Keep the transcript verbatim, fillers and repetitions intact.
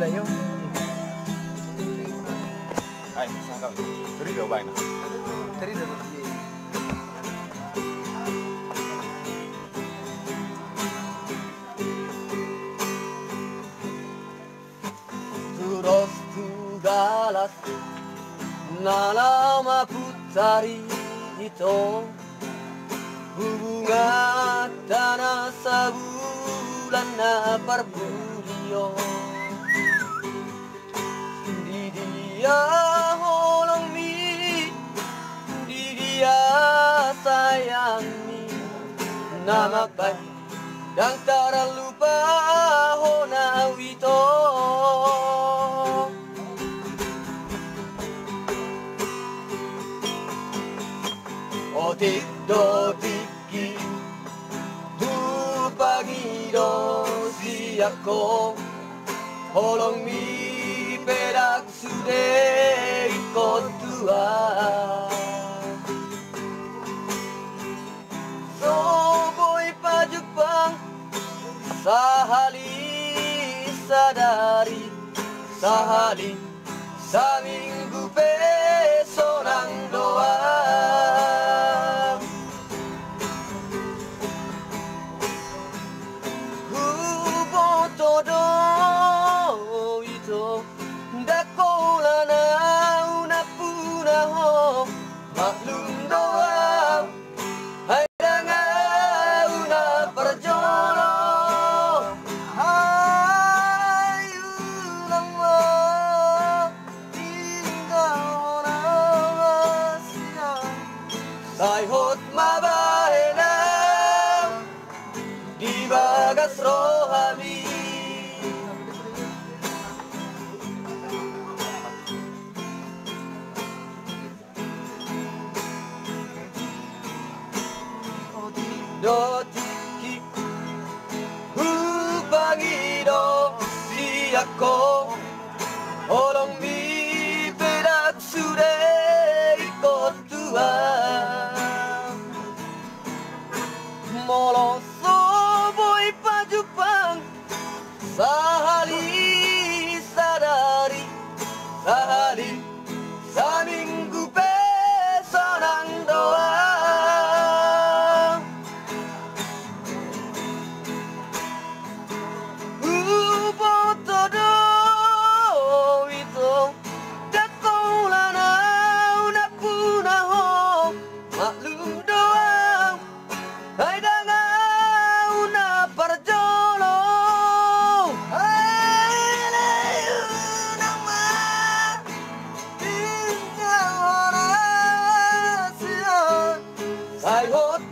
Ai, sangkal. Teri do baina. Teri do. Tu dos tu galas na laho maputar ito, hubunganta na sabulan na parpudi on. Di dia holongmi, di dia sayangmi, na mambahen ndang tarlupa hona au ito. Otik do tingki, hupangido sian ho, holongmi pe ndang sude ingkon tuat. So boi pajumpang, sahali sadari, sahali saminggu pe sonang do au. Huboto do ito, ndang holan au nampuna ho, maklum do au, ai ndang au na parjolo. Ai unang ma tinggal hona sian, sai hot ma bahen au di bagas rohami. Otik do tingki, hupangido sian ho, holongmi pe ndang sude ingkon tuat. Molo so boi pajumpang, sahali sadari, sahali saminggu pe sonang do au. Huboto do ito, ndang holan au nampuna ho, maklum do au, ai ndang au na parjolo. Ai unang ma tinggal hona sian, sai hot